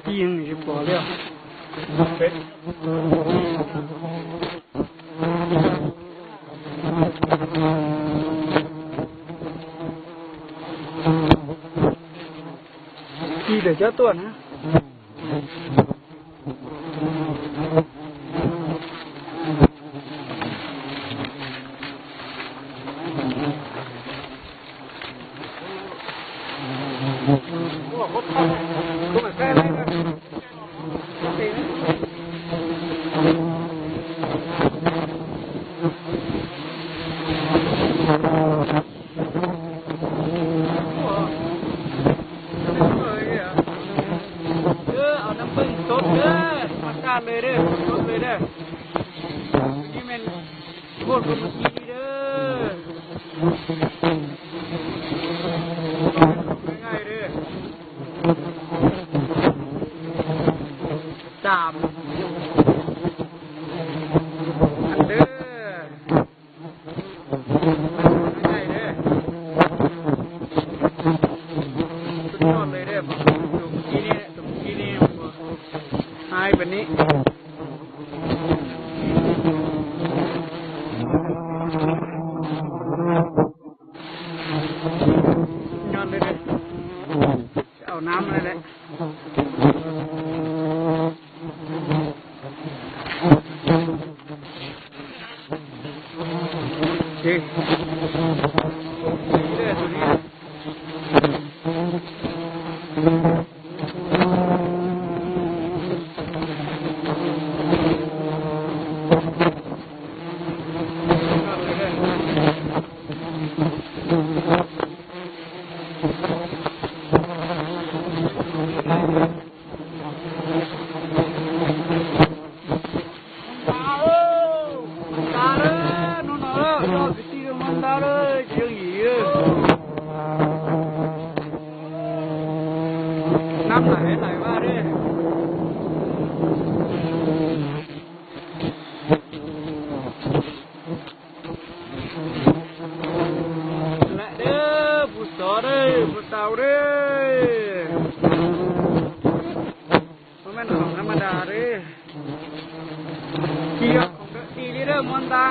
ປີໜຶ່ງນີ້ຊິພໍແລ້ວ ປີເດີເຈົ້າຕົວນະ. ເອີ ເອົານ້ຳເບິ່ງສົດເດີ ທຳມະຊາດເລີຍເດີ ສົດເລີຍເດີ ນີ້ແມ່ນໂຄດເມື່ອກີ້ນີ້ເດີ ງ່າຍໆເດີ ສາມ ອັນເດີ. ໄດ້ເດີ ສຸດຍອດເລີຍເດີ ຕົວເມື່ອກີ້ນີ້ ຕົວເມື່ອກີ້ນີ້ ຫາຍປານນີ້ ຍອດເລີຍເດີ ເອົານ້ຳນັ້ນແຫຼະ. ນ້ຳໄຫຼ ໄຫຼມາເດ້. ແລະເດີ ຜູ້ສາວເດີ ຜູ້ສາວເດີ ບໍ່ແມ່ນຂອງທຳມະດາເດີ ຂີ່ຮອດຂອງດີເດີ ມ່ວນຕາ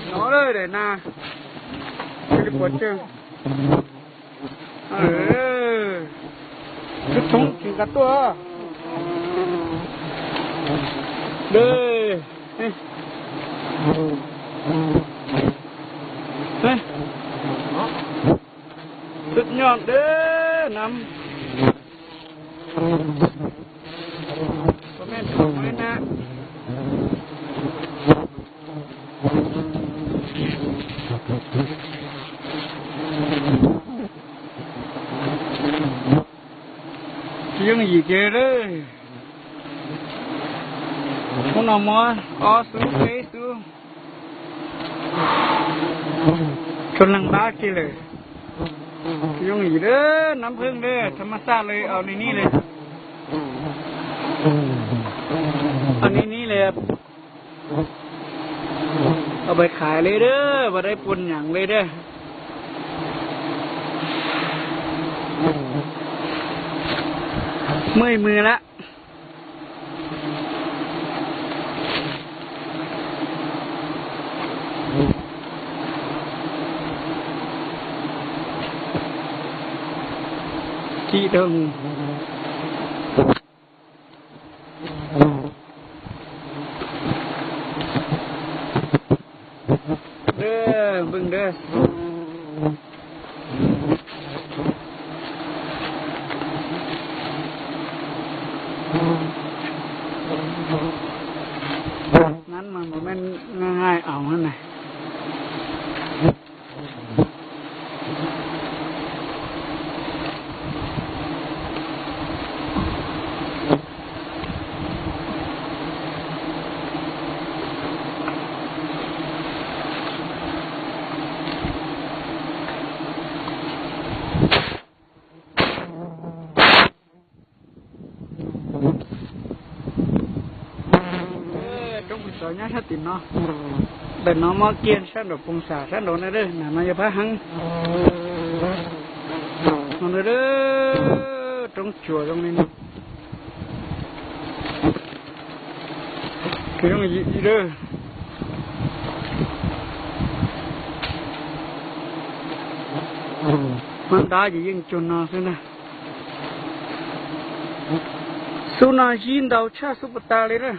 ເນາະເດີ ໄດ້ນາ ເຮັດໃຫ້ປວດເຈີ. ເອີ ຄືທຸງກິນກັບຕົວ ເດີ ເອີ ສຸດຍອດເດີ ນ້ຳ ບໍ່ແມ່ນຂອງນ້ອຍນະ. ຍັງອີກເດີ ຄົນເອົາໝໍ ອໍ ສູເປ ສູ ກຳລັງບາກເລີຍ ຍັງອີກເດີ ນ້ຳເຜິ້ງເດີ ທຳມະຊາດເລີຍ ເອົາໃນນີ້ເລີຍ ເອົາໃນນີ້ເລີຍ. ເອົາໄປຂາຍເລີຍເດີ ບໍ່ໄດ້ປົນຫຍັງເລີຍເດີ ເມື່ອຍມືລະ. ທີ່ເທິງ ເດີ ເບິ່ງເດີ ນັ້ນມັນບໍ່ແມ່ນງ່າຍໆເອົາຫັ້ນນະ. ເອີ ຈົ່ງໄປຊອຍຍາຊາຕິນເນາະ ເປັນນ້ອງໝໍກຽນ ສັນດອກປົງສາ ສັນດອກນະເດີ ໜາມາຍາພາຫັງ ເດີ. ລົງຈົວລົງນີ້ນະ ຄືຕ້ອງອີກເດີ ມັນດາຈະຍິງຈົນນອນຊີ້ນະ ສຸນາຍິນດາວຊາສຸປະຕາເລີຍນະ.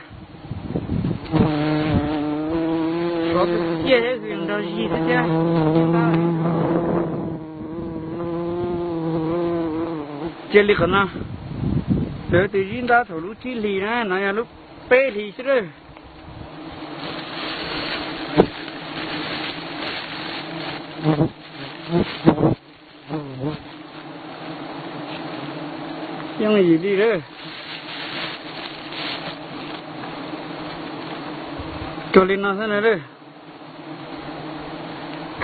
ຍັງຢູ່ດີເດີ ໂຈລິນນອນຊັ້ນເດີ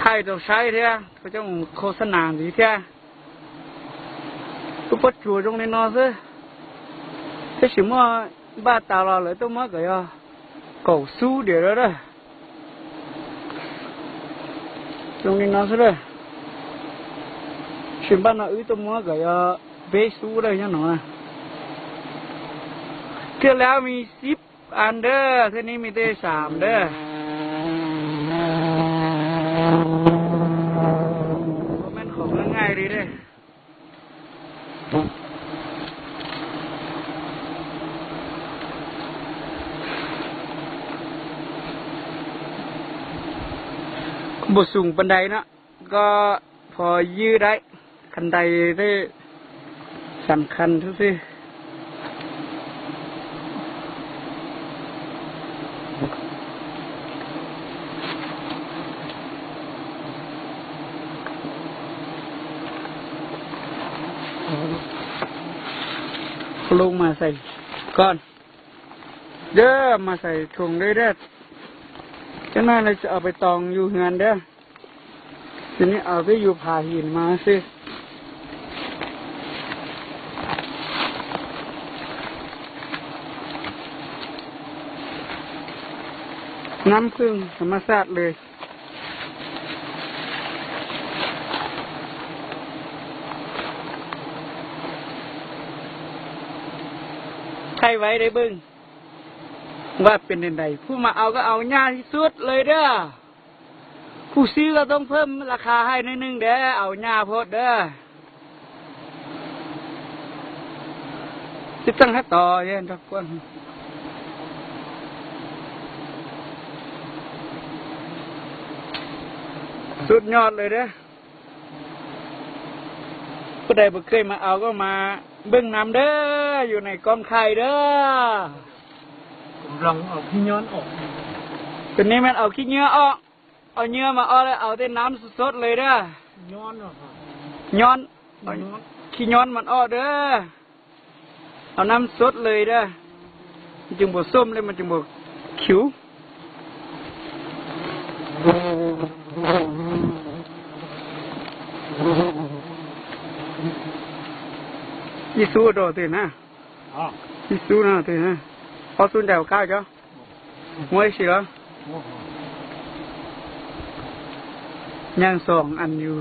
ຖ່າຍຕົວຊາຍເທື່ອ ເຂົາເຈົ້າໂຄສະນາດີເທື່ອ ກໍປະຈົວຈົງໄດ້ນອນເຊີ ແຕ່ຊິມາບ້າຕາລາວເລີຍ ຕົວມາກໍຢ່າ ເກົາສູ້ດຽວເດີ ຈົງໄດ້ນອນເຊີເດີ ຊິມບ້ານນອກອຶຕົວມາກໍຢ່າ ເບຊູເດີ ຍັງໜໍນະ ເທື່ອແລ້ວມີສິບອັນເດີ ເທື່ອນີ້ມີແຕ່ສາມເດີ ບໍ່ແມ່ນຂອງງ່າຍໆເລີຍເດີ. ບໍ່ສູງປານໃດເນາະ ກໍພໍຢື້ໄດ້ ຄັນໄດໄດ້ສຳຄັນຊື່ໆ. ລົງມາໃສ່ກ່ອນເດີ ມາໃສ່ຖົງເລີຍເດີ ຈັກໜ້ອຍລະຈະເອົາໄປຕອງຢູ່ເຮືອນເດີ. ທີນີ້ເອົາໄປຢູ່ຜາຫີນມາຊິ ນ້ຳຜຶ້ງທຳມະຊາດເລີຍ ຖ່າຍໄວ້ໄດ້ເບິ່ງວ່າເປັນຈັ່ງໃດ ຜູ້ມາເອົາກໍເອົາຫຍ້າທີ່ສຸດເລີຍເດີ. ຜູ້ຊື້ກໍຕ້ອງເພີ່ມລາຄາໃຫ້ໜ້ອຍໜຶ່ງເດີ ເອົາຫຍ້າໂພດເດີ ຊິຈັ່ງໃຫ້ຕໍ່ເດີ ສຸດຍອດເລີຍເດີ ຜູ້ໃດບໍ່ເຄີຍມາເອົາກໍມາເບິ່ງນຳເດີ ຢູ່ໃນກ້ອງຖ່າຍເດີ ກຳລັງເອົາຂີ້ຍ້ອນອອກ ຕົວນີ້ແມ່ນເອົາຂີ້ເຫຍື້ອອອກ ເອົາເຫຍື້ອມາອອກແລ້ວ ເອົາແຕ່ນ້ຳສົດໆເລີຍເດີ ຍ້ອນເນາະ ຍ້ອນ ຂີ້ຍ້ອນມັນອອກເດີ ເອົານ້ຳສົດເລີຍເດີ ມັນຈຶ່ງບໍ່ສົ້ມ ແລ້ວມັນຈຶ່ງບໍ່ຂິວ ອີຊູໂດເຕນະ ອີຊູນະເຕນະ ພໍສູນໃຈກວ່າເກົ່າເຈົ້າ ໂອ້ຍ ຊິເນາະ ຍັງສອງອັນຢູ່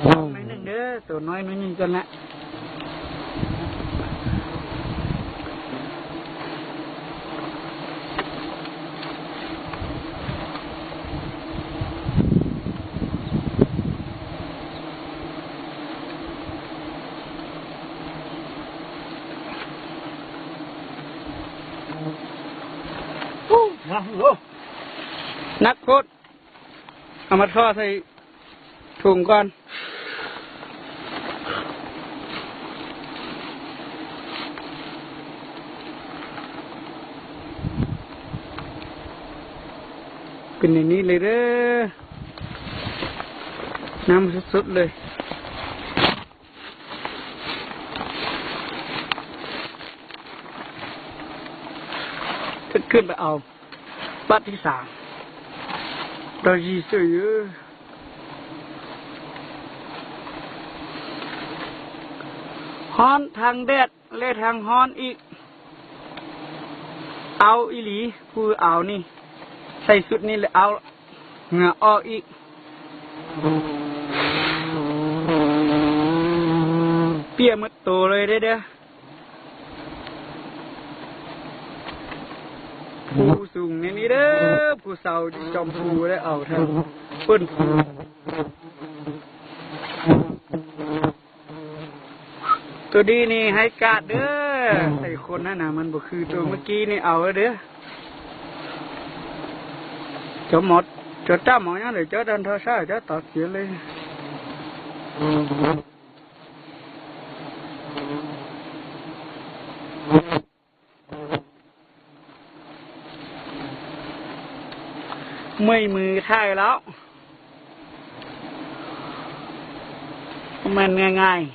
ໜ້ອຍໜຶ່ງເດີ ໂຕນ້ອຍໜ້ອຍໜຶ່ງກ່ອນລະ. ໜັກໂພດ ເອົາມາທໍ່ໃສ່ຖົງກ່ອນ ເປັນຢ່າງນີ້ເລີຍເດີ ນ້ຳສົດໆເລີຍ. ຂຶ້ນໄປເອົາບາດທີສາມ ດອກຈີຊື່ ຮ້ອນທັງແດດ ແລະທັງຮ້ອນອີກ ເອົາອີ່ຫຼີ ຜູ້ເອົານີ້ ໃສ່ຊຸດນີ້ແລ້ວເອົາ ເຫື່ອອອກອີກ. ເປຍໝົດໂຕເລີຍເດີ້. ພູສູງໃນນີ້ເດີ້ ພູເຊົາຢູ່ຈອມພູເດີ້ ເອົາທາງເພິ່ນພູ. ໂຕນີ້ນີ້ໃຫ້ກາດເດີ້ ໃສ່ຄົນຫັ້ນນະ ມັນບໍ່ຄືໂຕເມື່ອກີ້ນີ້ ເອົາເດີ້. ເຈົ້າໝໍ ເຈົ້າຕາໝໍຫຍັງເດີ້ ເຈົ້າດັນເທົາຊາ ເຈົ້າຕອດສຽນເລີຍ. ເມື່ອຍມືຖ່າຍແລ້ວ ບໍ່ແມ່ນງ່າຍໆ.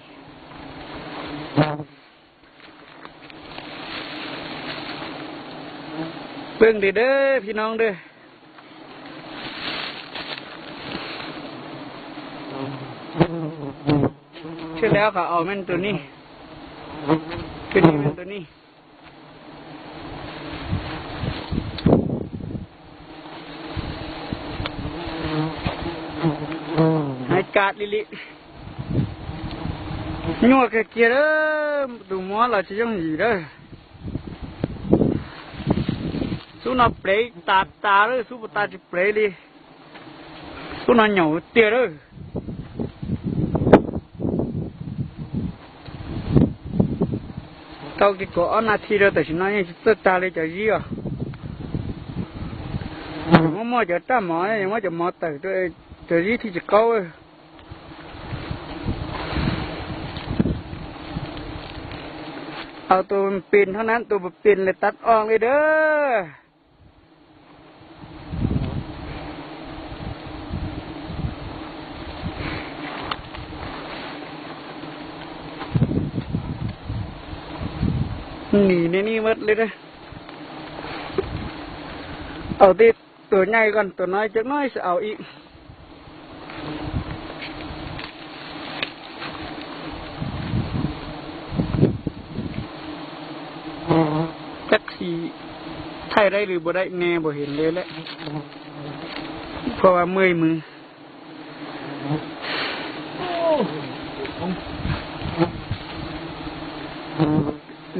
ເບິ່ງເດີ້ ເດີ້ ພີ່ນ້ອງເດີ້. ເທື່ອແລ້ວເຂົາເອົາແມ່ນໂຕນີ້ ໂຕນີ້ແມ່ນໂຕນີ້. ໃຫ້ກາດລິລິ ຍົວກະກຽດເດີ້ ຕູໝໍລາວຈະຍັງດີເດີ້. ສູນອາເປຕາດຕາເດີ້ ສູປະຕາດຈະເປລີ. ໂຕນັ້ນຫຍໍ້ເຕຍເດີ້. ເຕົ້າກິໂກອອນນາທີເດີ ແຕ່ຊິນ້ອຍຍັງຊິເຕີຕາເລີຍຈະຢີອະ. ໝໍ ໝໍຈະຕາໝໍ ໝໍຈະໝໍເຕີໂຕເອງ ຈະຢີທີ່ຈະເກົ້າເອີ. ເອົາໂຕມັນເປັນເທົ່ານັ້ນ ໂຕບໍ່ເປັນເລີຍຕັດອອກເລີຍເດີ. ໜີໃນນີ້ໝົດເລີຍເດີ. ເອົາແຕ່ໂຕໃຫຍ່ກ່ອນ ໂຕນ້ອຍຈັກໜ້ອຍຊິເອົາອີກ. ຈັກຊິຖ່າຍໄດ້ຫຼືບໍ່ໄດ້ແນ່ ບໍ່ເຫັນເລີຍແຫຼະ ເພາະວ່າເມື່ອຍມື.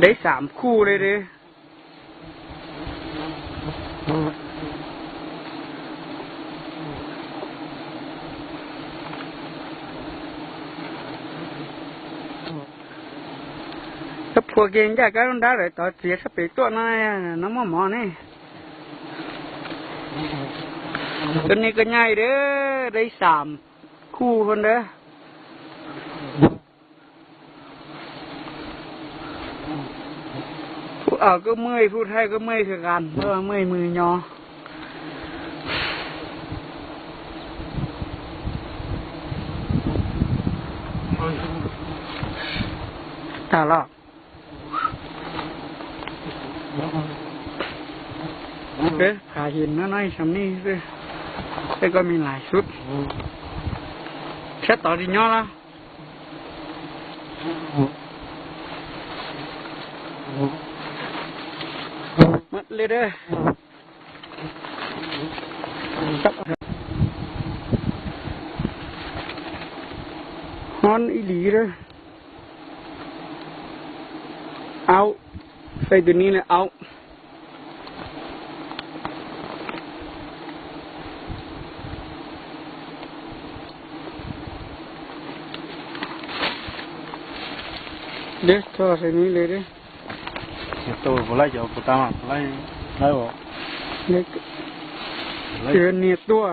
ໄດ້ສາມຄູ່ເລີຍເດ້. ຖ້າພວກເກງຢາກກັນໄດ້ເລີຍ ຕອນເສຍສະເປຕົວະໜ້ອຍນຳໝໍນີ້. ຕົວນີ້ກໍໃຫຍ່ເດີ້ ໄດ້ສາມຄູ່ພຸ້ນເດີ້. ຜູ້ເອົາກໍເມື່ອຍ ຜູ້ໄຖ່ກໍເມື່ອຍຄືກັນ ເພາະວ່າເມື່ອຍມືຍໍ. ຕາຫຼອກເດ້ ພາເຫັນນ້ອຍໆຊ່ຳນີ້ເດ້ ແຕ່ກໍມີຫຼາຍຊຸດ ແຄ່ຕອນທີ່ຍໍລະ. ໝົດເລີຍເດີ ຮ້ອນອີ່ຫຼີເດີ. ເອົາ ໃສ່ຕົວນີ້ແຫຼະ ເອົາ. ເດ້ ທໍ່ໃສ່ນີ້ເລີຍເດ້. ເຮັດໂຕບໍ່ໄລ່ ຈະເອົາໂປຕາມາໄລ່ ໄລ່ອອກ ເຮັດເນຍຕົວ.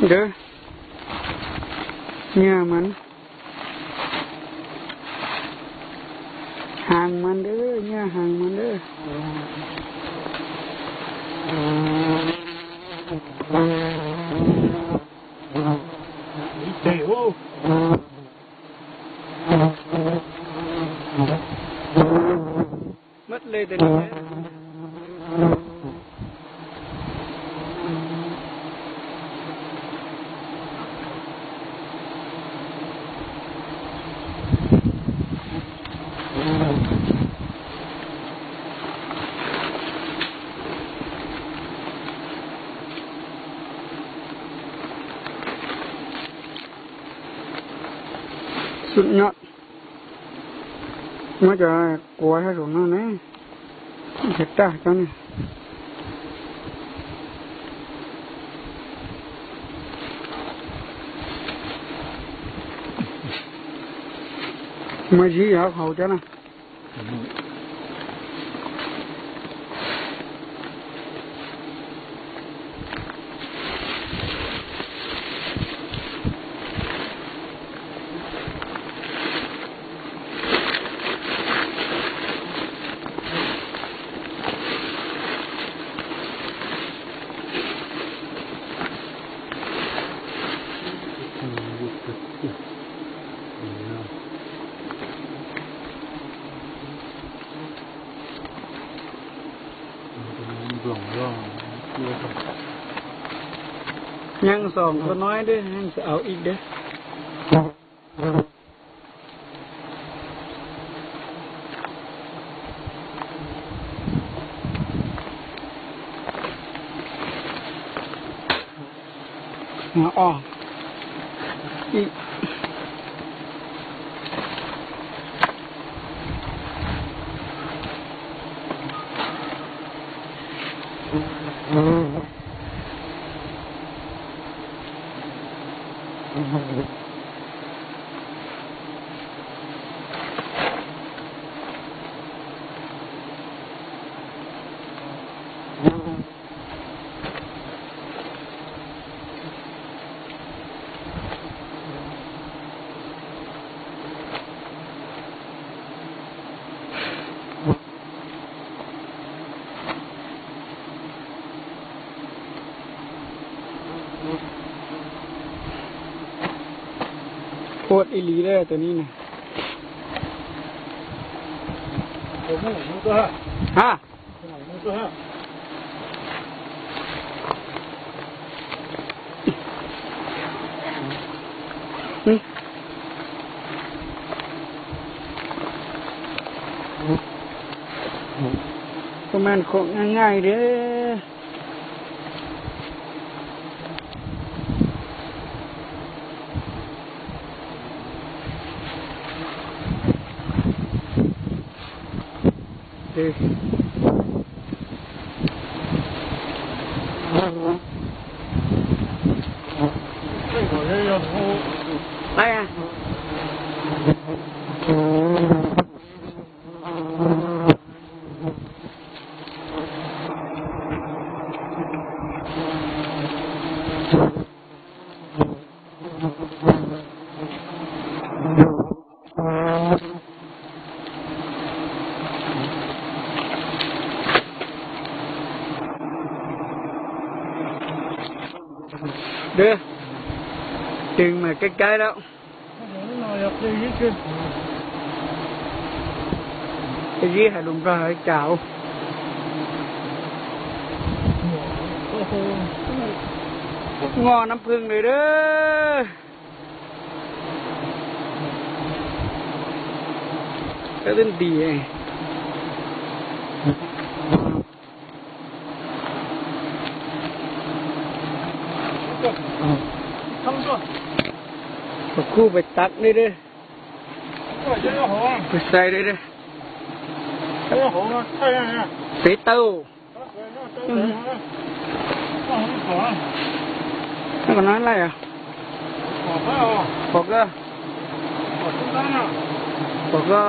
ເດີ ເຫຍື່ອມັນ ຫາງມັນເດີ ເຫຍື່ອຫາງມັນເດີ. ໝົດເລີຍຕົວນີ້ເດີ. ສຸດຍອດ. ມັນຈະກົວແທ້ສົມນັ້ນແນ່ ເຮັດຕາເຈົ້ານີ້ ມາຊີ້ເອົາເຂົາເຈົ້ານະ. ຍັງສອງຕົວນ້ອຍເດ້ ຍັງຊິເອົາອີກເດ້. ເອົາອອກອີກ. ໂພດອີ່ຫຼີເດີ້ໂຕນີ້ນະ. ຮະ? ບໍ່ແມ່ນຂອງງ່າຍໆເດີ້. ໄປອະ. ເດີ ດຶງມາໃກ້ໆແລ້ວ. ໄປຢີຫາລຸມພະເຈົ້າ. ໂອ້ໂຫ ງໍນ້ຳເຜິ້ງເລີຍເດີ. ກະເປັນດີເດ. ພະຄູໄປຕັກເລີຍເດີ. ໄປໃສ່ເລີຍເດີ. ເຕີ. ແລ້ວກໍນັ້ນແຫຼະ ບອກເດີ ບອກເດີ.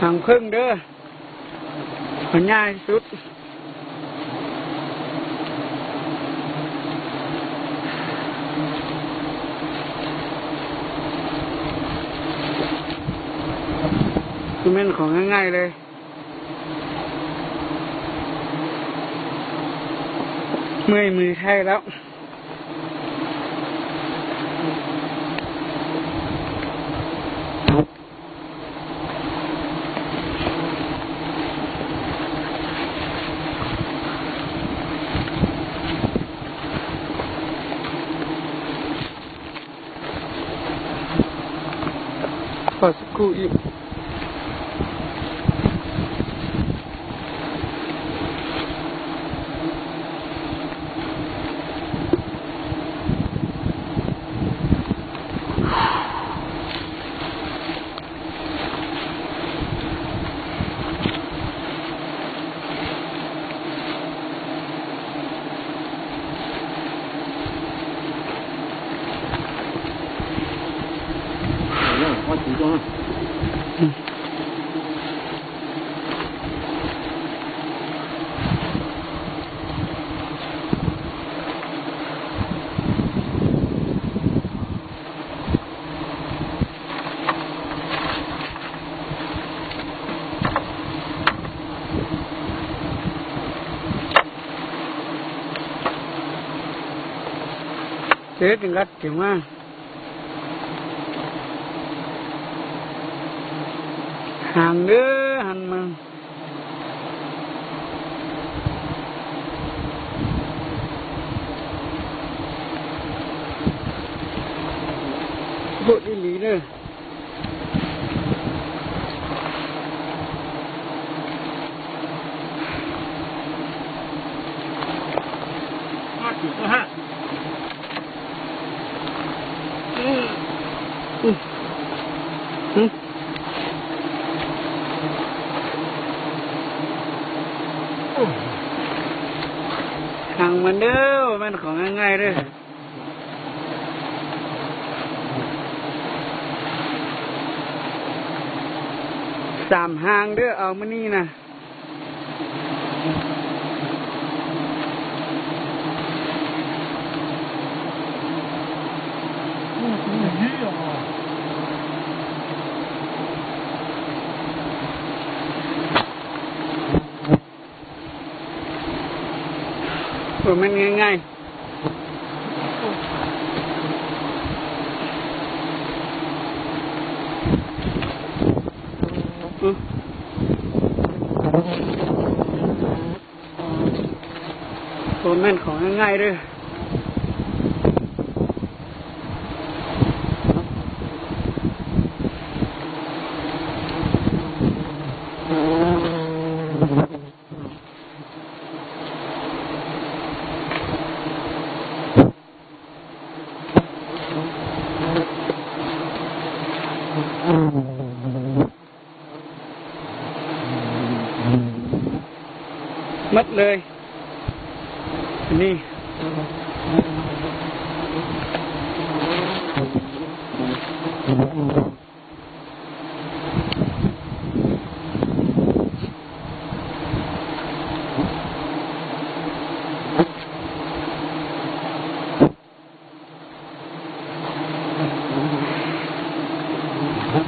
ຫາງເຜິ້ງເດີ ມັນຍາກທີ່ສຸດ. ບໍ່ແມ່ນຂອງງ່າຍໆເລີຍ. ເມື່ອຍມືໄທແລ້ວ. ພໍສັກຄູ່ອີກ. ເຮັດຫຍັງກັນ ເກັບມາ ຫາງເດີ ຫັນມາ ໂພດອີ່ຫຼີເດີ. ຫາງມັນເດີ ບໍ່ແມ່ນຂອງງ່າຍໆເດີ. ສາມຫາງເດີ ເອົາມື້ນີ້ນະ. ບໍ່ແມ່ນງ່າຍໆ. ບໍ່ແມ່ນຂອງງ່າຍໆເດີ. ໝົດເລີຍ ອັນນີ້.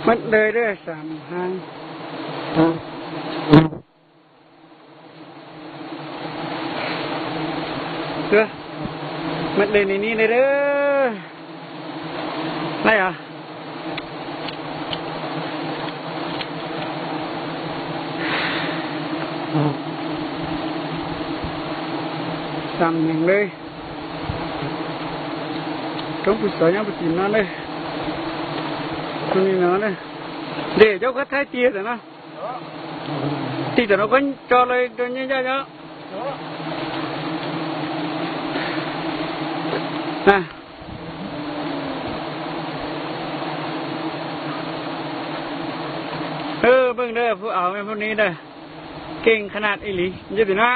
ໝົດເລີຍເດີ ສາມຫາງ. ເດີ ມັດເດີນີ້ເດີ ໄດ້ຫວາ? ສາມແຫ່ງເລີຍ ຕ້ອງຜູ້ສາວຍັງບໍ່ຕີນນອນເລີຍ ຕົງນີ້ນອນເລີຍ. ເດ ເຈົ້າກໍຖ່າຍຕີແລ້ວນະ. ຕິດຕະນອກກັນຈອດເລີຍ ໂດຍຍາວໆເນາະ ນະ. ເອີ ເບິ່ງເດີ ຜູ້ເອົາແມ່ນຜູ້ນີ້ເດີ ເກັ່ງຂະໜາດອີ່ຫຼີ ຢູ່ຕິເນາະ.